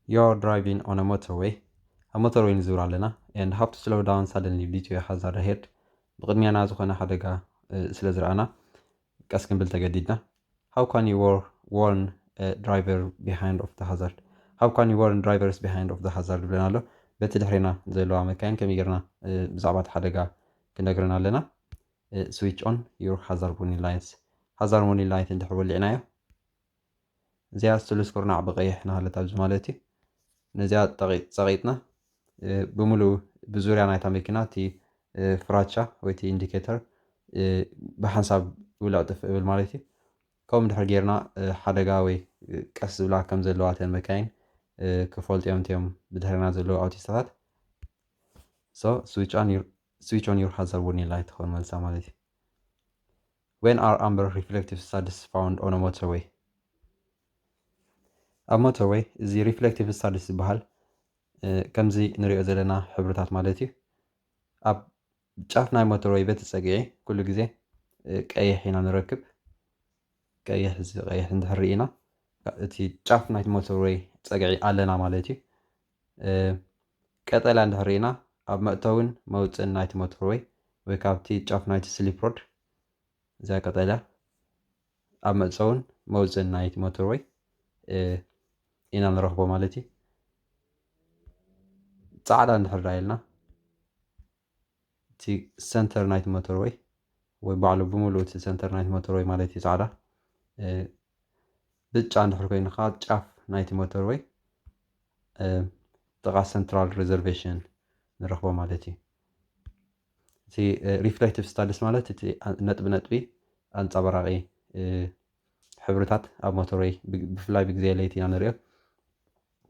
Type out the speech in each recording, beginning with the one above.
You're driving on a motorway. ኣብ ሞተርወይ ንዝውር ኣለና and have to slow down suddenly due to a hazard ahead. ብቕድሚያና ዝኾነ ሓደጋ ስለ ዝረኣና ቀስ ክንብል ተገዲድና። How can you warn driver behind of the hazard? How can you warn drivers behind of the hazard ብለና ኣሎ። በቲ ድሕሬና ዘለዋ መካይን ከመይ ጌርና ብዛዕባ እቲ ሓደጋ ክነግረን ኣለና። Switch on your hazard warning lights. Hazard warning light እንድሕር ወሊዕናዮ እዚኣ ስሉስ ኩርናዕ ብቐይሕ ናሃለት ኣብዚ ማለት እዩ። ነዚኣ ጸቒጥና ብምሉእ ብዙርያ ናይታ መኪና እቲ ፍራቻ ወይ እቲ ኢንዲኬተር ብሓንሳብ ውልዕ ጥፍእ እብል ማለት እዩ። ከምኡ ድሕር ጌርና ሓደጋ ወይ ቀስ ዝብላ ከም ዘለዋ ተን መካይን ክፈልጡ እዮም እቲኦም ብድሕርና ዘለዉ ኣውቲስታታት። Switch on your hazard warning light ትኸውን መልሳ ማለት እዩ። When are amber reflective studies found on a motorway? ኣብ ሞተርወይ እዚ reflective studies ዝበሃል ከምዚ ንሪኦ ዘለና ሕብርታት ማለት እዩ። ኣብ ጫፍ ናይ ሞተርወይ በቲ ጸግዒ ኩሉ ግዜ ቀይሕ ኢና ንረክብ። ቀይሕ እዚ ቀይሕ እንድሕር ርኢና እቲ ጫፍ ናይቲ ሞተርወይ ጸግዒ ኣለና ማለት እዩ። ቀጠልያ እንድሕር ርኢና ኣብ መእተውን መውፅእን ናይቲ ሞተርወይ ወይ ካብቲ ጫፍ ናይቲ ስሊፕ ሮድ እዚኣ ቀጠልያ ኣብ መእተውን መውፅእን ናይቲ ሞተርወይ ኢና ንረኽቦ ማለት እዩ። ጻዕዳ እንድሕር ዳ ኢልና እቲ ሰንተር ናይቲ ሞተርወይ ወይ ባዕሉ ብምሉእ እቲ ሰንተር ናይቲ ሞተርወይ ማለት እዩ ጻዕዳ። ብጫ እንድሕር ኮይኑ ከዓ ጫፍ ናይቲ ሞተርወይ ጥቓ ሰንትራል ሪዘርቬሽን ንረኽቦ ማለት እዩ። እቲ reflective studies ማለት እቲ ነጥቢ ነጥቢ ኣንጸባራቂ ሕብርታት ኣብ ሞተርወይ ብፍላይ ብግዜ ለይቲ ኢና ንሪኦ።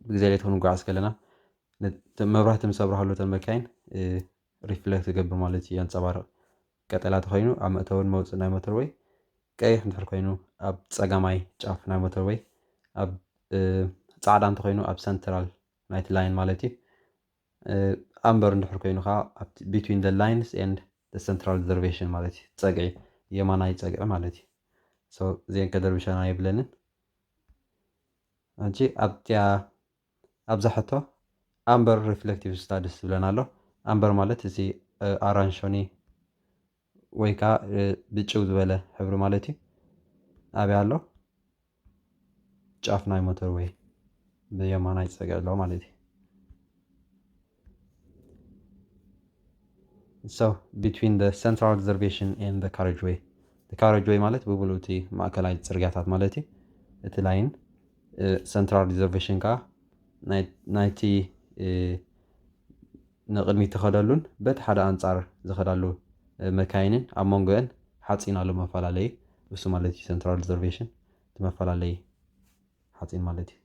ብግዜ ለይቲ ክንጓዓዝ ከለና መብራህቲ ምስ ኣብርሃሉ ተን መካይን ሪፍሌክት ይገብር ማለት እዩ፣ የንጸባርቕ። ቀጠላ ተኮይኑ ኣብ መእተውን መውፅእ ናይ ሞተርወይ፣ ቀይሕ እንድሕር ኮይኑ ኣብ ፀጋማይ ጫፍ ናይ ሞተርወይ፣ ኣብ ፃዕዳ እንተኮይኑ ኣብ ሰንትራል ናይቲ ላይን ማለት እዩ። ኣምበር እንድሕር ኮይኑ ከዓ between the lines and the central reservation ማለት እዩ። ፀግዒ፣ የማናይ ፀግዒ ማለት እዩ። እዚአን ከደርብሻና የብለንን። ሕጂ ኣብቲያ ኣብዛ ሕቶ ኣምበር ሪፍሌክቲቭ ስታድስ ዝብለና ኣሎ። ኣምበር ማለት እዚ ኣራንሾኒ ወይ ከዓ ብጭው ዝበለ ሕብሪ ማለት እዩ። ኣበይ ኣሎ? ጫፍ ናይ ሞተርወይ ብየማናይ ፀግዒ ኣሎ ማለት እዩ። So between the central reservation and the carriageway, the carriageway ማለት ብምሉእ እቲ ማእከላይ ፅርግያታት ማለት እዩ። እቲ ላይን ሰንትራል ሪዘርቬሽን ከዓ ናይቲ ንቕድሚት ትኸደሉን በቲ ሓደ ኣንፃር ዝኸዳሉ መካይንን ኣብ መንጎአን ሓፂን ኣሎ መፈላለዩ። እሱ ማለት እዩ ሰንትራል ሪዘርቬሽን እቲ መፈላለዩ ሓፂን ማለት እዩ።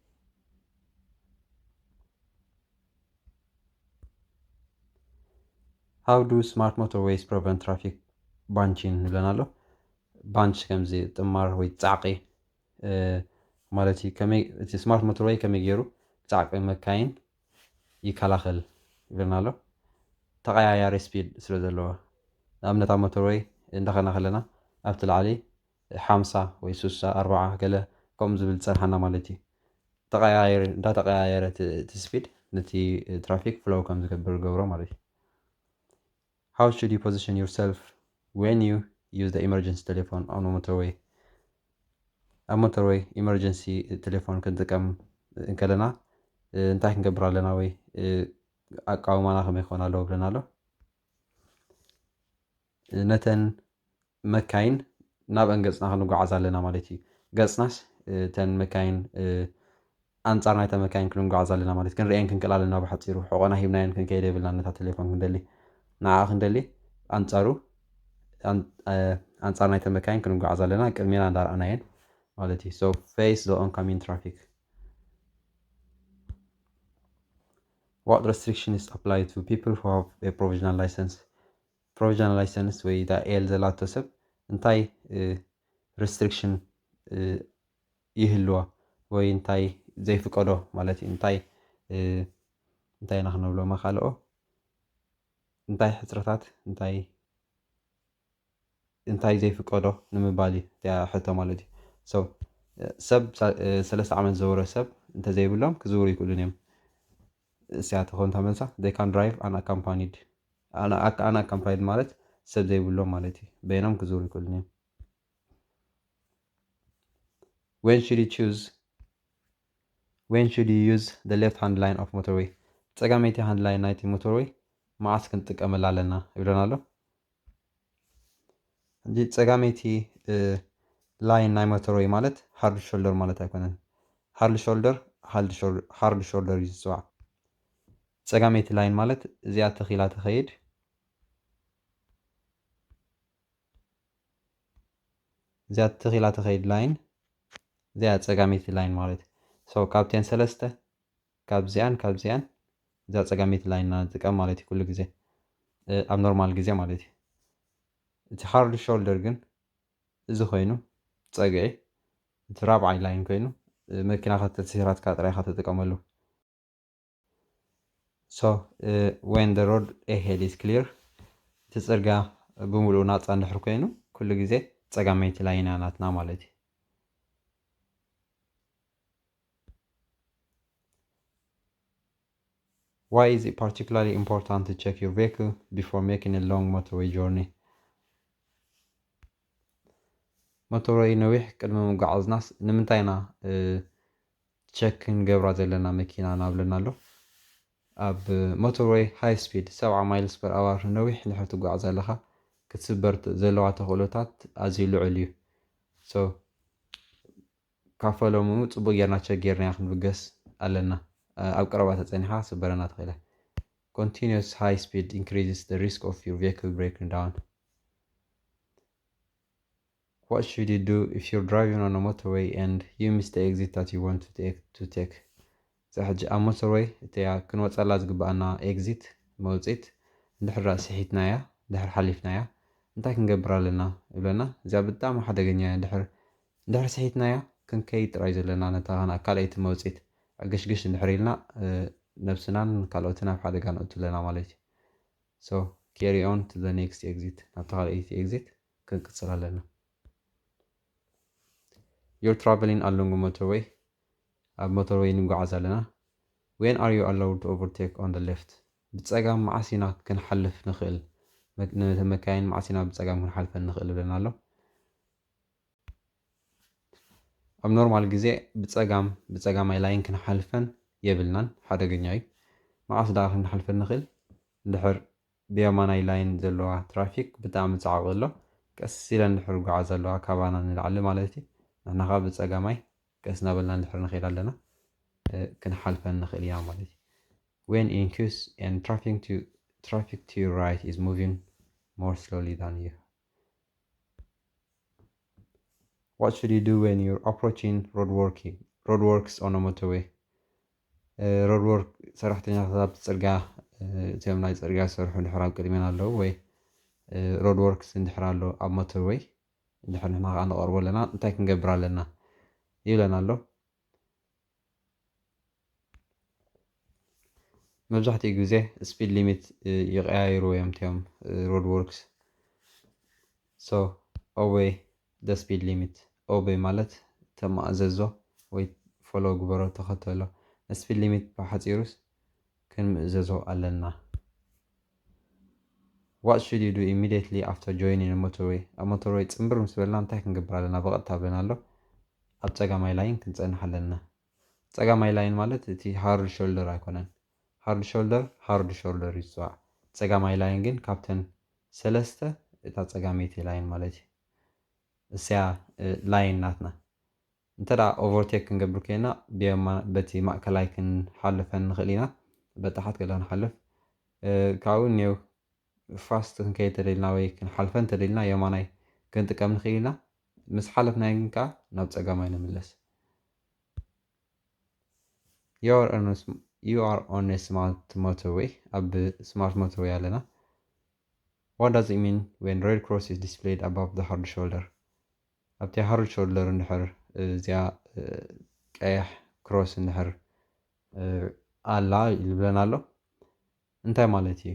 How do smart motorways prevent traffic bunching ንብለና ኣሎ። ባንች ከምዚ ጥማር ወይ ፃዕቂ ማለት እዩ። እቲ ስማርት ሞተርወይ ከመይ ገይሩ ፃዕቂ መካይን ይከላኸል ይብለና ኣሎ። ተቐያያሪ ስፒድ ስለ ዘለዎ፣ ንኣብነት ኣብ ሞተርወይ እንዳኸና ከለና ኣብቲ ላዕሊ ሓምሳ ወይ ሱሳ ኣርባዓ ገለ ከምኡ ዝብል ዝፀንሓና ማለት እዩ። ተቐያየረ እንዳተቐያየረ እቲ ስፒድ ነቲ ትራፊክ ፍሎው ከም ዝገብር ገብሮ ማለት እዩ። How should you position yourself when you use the emergency telephone on a motorway? ኣብ ሞተርወይ ኢመርጀንሲ ቴሌፎን ክንጥቀም እንከለና እንታይ ክንገብር ኣለና ወይ ኣቃውማና ከመይ ክኾን ኣለዎ ብለና ኣሎ። ነተን መካይን ናብአን ገፅና ክንጓዓዝ ኣለና ማለት እዩ። ገፅናስ እተን መካይን ኣንፃር ናይታ መካይን ክንጓዓዝ ኣለና ማለት ክንሪአን ክንክእል ኣለና። ብሓፂሩ ሕቆና ሂብናየን ክንከይድ የብልና። ነታ ቴሌፎን ክንደሊ ንዓ ክንደሊ ኣንፃሩ ኣንፃር ናይተ መካይን ክንጓዓዝ ኣለና ቅድሜና እንዳረኣናየን ማለት እዩ። So face the oncoming traffic. What restrictions apply to people who have a provisional license? Provisional license ወይ ዳ ኤል ዘላቶ ሰብ እንታይ ሪስትሪክሽን ይህልዎ ወይ እንታይ ዘይፍቀዶ ማለት እዩ። እንታይ እንታይ ኢና ክነብሎ መካልኦ እንታይ ሕፅረታት እንታይ እንታይ ዘይፍቀዶ ንምባል እዩ እቲያ ሕቶ ማለት እዩ። So ሰብ ሰለስተ ዓመት ዘወረ ሰብ እንተዘይብሎም ክዝውሩ ይክእሉን እዮም። እዚኣ ትኾን ተመልሳ they can drive unaccompanied። Unaccompanied ማለት ሰብ ዘይብሎም ማለት እዩ። በይኖም ክዝውሩ ይክእሉን እዮም። When should you choose when should you use the left hand line of motorway? ጸጋመይቲ hand line ናይቲ motorway መዓስ ክንጥቀመላ ኣለና ይብለና ኣሎ። ሕጂ ጸጋመይቲ line ናይ motorway ማለት hard shoulder ማለት ኣይኮነን። Hard shoulder hard shoulder እዩ ዝጽዋዕ። ጸጋመይቲ line ማለት እዚኣ ተኺላ ተኸይድ እዚኣ ተኺላ ተኸይድ line እዚኣ ጸጋመይቲ line ማለት so ካብተን ሰለስተ ካብዚኣን ካብዚኣን እዛ ጸጋመይቲ line ኢና ንጥቀም ማለት እዩ ኩሉ ግዜ ኣብ normal ግዜ ማለት እዩ። እቲ hard shoulder ግን እዚ ኮይኑ ጸግዒ እቲ ራብዓይ line ኮይኑ መኪና ከተሲራትካ ጥራይ ኢኻ ትጥቀመሉ። So when the road ahead is clear እቲ ጽርግያ ብምሉኡ ናጻ እንድሕር ኮይኑ ኩሉ ግዜ ጸጋመይቲ line እያ ናትና ማለት እዩ። Why is it particularly important to check your vehicle before making a long motorway journey? Motorway ነዊሕ ቅድሚ ምጓዓዝናስ ንምንታይ ኢና check ክንገብራ ዘለና መኪና ናብለና ኣሎ? ኣብ motorway high speed ሰብዓ miles per hour ነዊሕ እንድሕር ትጓዓዝ ኣለኻ ክትስበር ዘለዋ ተኽእሎታት ኣዝዩ ልዑል እዩ። So ካብ ፈለምኡ ጽቡቕ ጌርና check ጌርናዮ ክንብገስ ኣለና። ኣብ ቀረባ ተጸኒሓ ክትስበረና ትኽእል እያ። Continuous high speed increases the risk of your vehicle breaking down. What should you do if you're driving on a motorway and you miss the exit that you want to take? To take? ሕጂ ኣብ motorway እቲያ ክንወጸላ ዝግባኣና exit መውጺት እንድሕር ስሒትናያ እንድሕር ሓሊፍናያ እንታይ ክንገብር ኣለና ይብለና። እዚኣ ብጣዕሚ ሓደገኛ እያ። እንድሕር እንድሕር ስሒትናያ ክንከይድ ጥራይ ዘለና ነታ ካልኣይቲ መውጺት ዕግሽግሽ እንድሕር ኢልና ነብስናን ካልኦትን ኣብ ሓደጋ ነእቱ ኣለና ማለት እዩ። So carry on to the next exit ናብታ ካልኣይቲ exit ክንቅጽል ኣለና። You're traveling along motorway ኣብ motorway ንጓዓዝ ኣለና። When are you allowed to overtake on the left? ብጸጋም መዓስ ኢና ክንሓልፍ ንኽእል? መካይን መዓስ ኢና ብጸጋም ክንሓልፈን ንኽእል ይብለና ኣሎ። ኣብ normal ግዜ ብጸጋም ብጸጋማይ line ክንሓልፈን የብልናን፣ ሓደገኛ እዩ። መዓስ ደኣ ክንሓልፈን ንኽእል? እንድሕር ብየማናይ line ዘለዋ traffic ብጣዕሚ ጻዕቕ ኣሎ፣ ቀስ ኢለን እንድሕር ዝጓዓዛ ኣለዋ ካባና ንላዕሊ ማለት እዩ። ንሕና ኸኣ ብጸጋማይ ቀስ እናበልና እንድሕር ንኸይድ ኣለና ክንሓልፈን ንኽእል ኢና ማለት እዩ። When in queues and traffic to traffic to your right is moving more slowly than you. What should you do when you're approaching road working road works on a motorway? Road work ሰራሕተኛታት ኣብ ጽርግያ እዚኦም ናይ ጽርግያ ዝሰርሑ እንድሕር ኣብ ቅድሜና ኣለዉ ወይ road works እንድሕር ኣሎ ኣብ motorway እንድሕር ንሕና ከዓ ንቐርቦ ኣለና እንታይ ክንገብር ኣለና ይብለና ኣሎ። መብዛሕትኡ ግዜ speed limit ይቀያይሩ እዮም እቲኦም road works። So obey the speed limit obey ማለት ተማእዘዞ ወይ follow ግበሮ ተኸተሎ። Speed limit ብሓፂሩስ ክንምእዘዞ ኣለና። What should you do immediately after joining a motorway? ኣብ motorway ፅምብር ምስ በልና እንታይ ክንገብር ኣለና? ብቐጥታ ብለና ኣሎ ኣብ ፀጋማይ line ክንፀንሕ ኣለና። ፀጋማይ line ማለት እቲ hard shoulder ኣይኮነን። Hard shoulder hard shoulder እዩ ዝፅዋዕ። ፀጋማይ line ግን ካብተን ሰለስተ እታ ፀጋመይቲ line ማለት እዩ። እስያ line ናትና እንተ ደኣ overtake ክንገብር ኮይና ብየማ በቲ ማእከላይ ክንሓልፈን ንኽእል ኢና። በታሓት ገለ ክንሓልፍ ካብኡ እኒው fast ክንከይድ ተደልና ወይ ክንሓልፈን ተደልና የማናይ ክንጥቀም ንኽእል ኢና። ምስ ሓለፍናዮ ግን ከዓ ናብ ፀጋማይ ንምለስ። You are on a smart motorway ኣብ smart motorway ኣለና። What does it mean when red cross is displayed above the hard shoulder? ኣብቲ hard shoulder እንድሕር እዚኣ ቀያሕ cross እንድሕር ኣላ ይብለና ኣሎ እንታይ ማለት እዩ?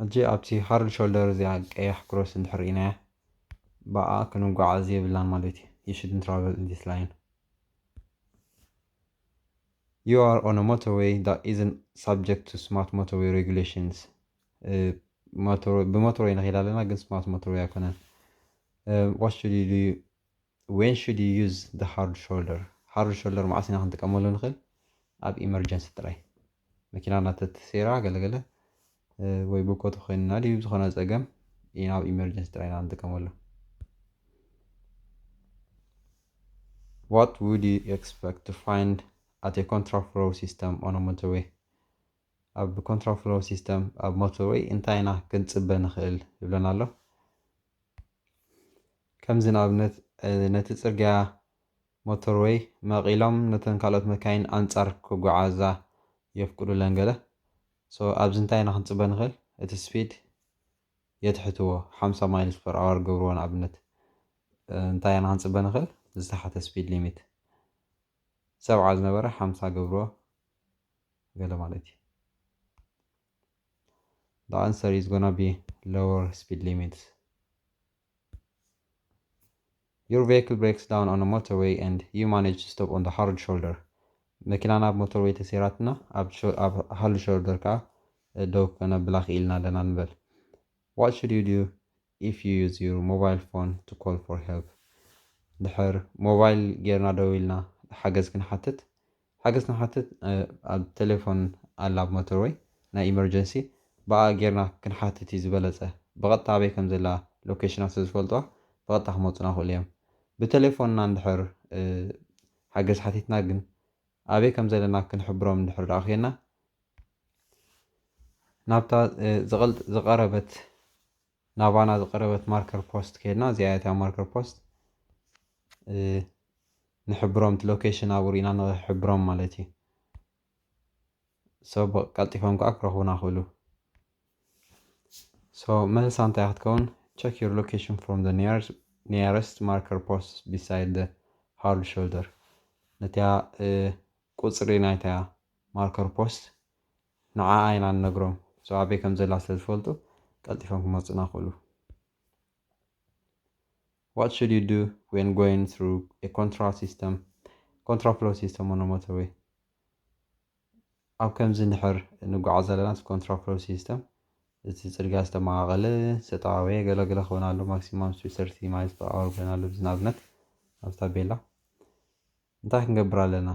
ሕጂ ኣብቲ hard shoulder እዚኣ ቀያሕ cross እንድሕር ርኢናያ ብኣ ክንጓዓዝ የብልናን ማለት እዩ። You shouldn't travel in this line። You are on a motorway that isn't subject to smart motorway regulations. ብሞተርወይ ንኸይድ ኣለና፣ ግን smart motorway ኣይኮነን። What should you do? When should you use the hard shoulder? Hard shoulder መዓስ ኢና ክንጥቀመሉ ንኽእል? ኣብ emergency ጥራይ። መኪና እናተተሰይራ ገለገለ ወይ ብኮት ኮይንና ድዩ ዝኾነ ጸገም ኢና ኣብ emergency ጥራይ ኢና ንጥቀመሉ። What would you expect to find at a contraflow system on a motorway? ኣብ contraflow system ኣብ motorway እንታይ ኢና ክንጽበ ንኽእል ይብለና ኣሎ። ከምዚ ንኣብነት ነቲ ጽርግያ motorway መቒሎም ነተን ካልኦት መካይን ኣንጻር ክጓዓዛ የፍቅዱለን ገለ። So ኣብዚ እንታይ ኢና ክንጽበ ንኽእል? እቲ speed የትሕትዎ፣ ሓምሳ miles per hour ገብርዎ። ንኣብነት እንታይ ኢና ክንጽበ ንኽእል? ዝተሓተ speed limit ሰብዓ ዝነበረ ሓምሳ ገብርዎ ገለ ማለት እዩ። The answer is gonna be lower speed limits. Your vehicle breaks down on a motorway and you manage to stop on the hard shoulder. መኪናና ኣብ motorway ተሰይራትና ኣብ hard shoulder ከዓ ደው ከነብላ ክኢልና ኣለና ንበል። What should you do if you use your mobile phone to call for help? ድሕር ሞባይል ጌርና ደው ኢልና ሓገዝ ክንሓትት ሓገዝ ክንሓትት ኣብ ቴሌፎን ኣላ ኣብ motorway ናይ emergency ብኣ ጌርና ክንሓትት እዩ ዝበለጸ። ብቐጥታ ኣበይ ከም ዘላ location ኣ ስለ ዝፈልጥዋ ብቐጥታ ክመፁና ክእሉ እዮም። ብቴሌፎንና እንድሕር ሓገዝ ሓቲትና ግን ኣበይ ከም ዘለና ክንሕብሮም እንድሕር ደኣ ክና ናብታ ዝቐረበት ናባና ዝቐረበት marker post ከድና እዚኣ እያ marker post ንሕብሮም እቲ location ኣብኡ ርኢና ንሕብሮም ማለት እዩ። So ቀልጢፎም ከዓ ክረኽቡና ክእሉ። So መልሳ እንታይ ክትከውን? Check your location from the nearest marker post beside the hard shoulder. ነቲያ ቁፅሪ ናይታ marker post ንዓ ኢና ንነግሮም። So ኣበይ ከም ዘላ ስለ ዝፈልጡ ቀልጢፎም ክመፁና ክእሉ። What should you do when going through a contra system, contraflow system on a motorway? ኣብ ከምዚ እንድሕር ንጓዓዝ ዘለና እቲ contraflow system እቲ ፅርግያ ዝተመቓቐለ ዝተጠዋወየ ገለገለ ክኸውን ኣሎ። Maximum speed thirty miles per hour ብለና ኣሎ። ብዚ ንኣብነት ኣብ ታቤላ እንታይ ክንገብር ኣለና?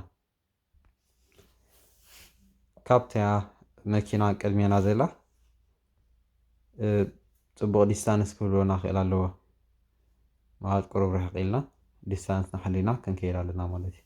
ካብታ መኪና ቅድሜና ዘላ ፅቡቕ distance ክህልወና ክእል ኣለዎ። ማለት ቁሩብ ርሕቕ ኢልና distance ና ሓሊና ክንከይድ ኣለና ማለት እዩ።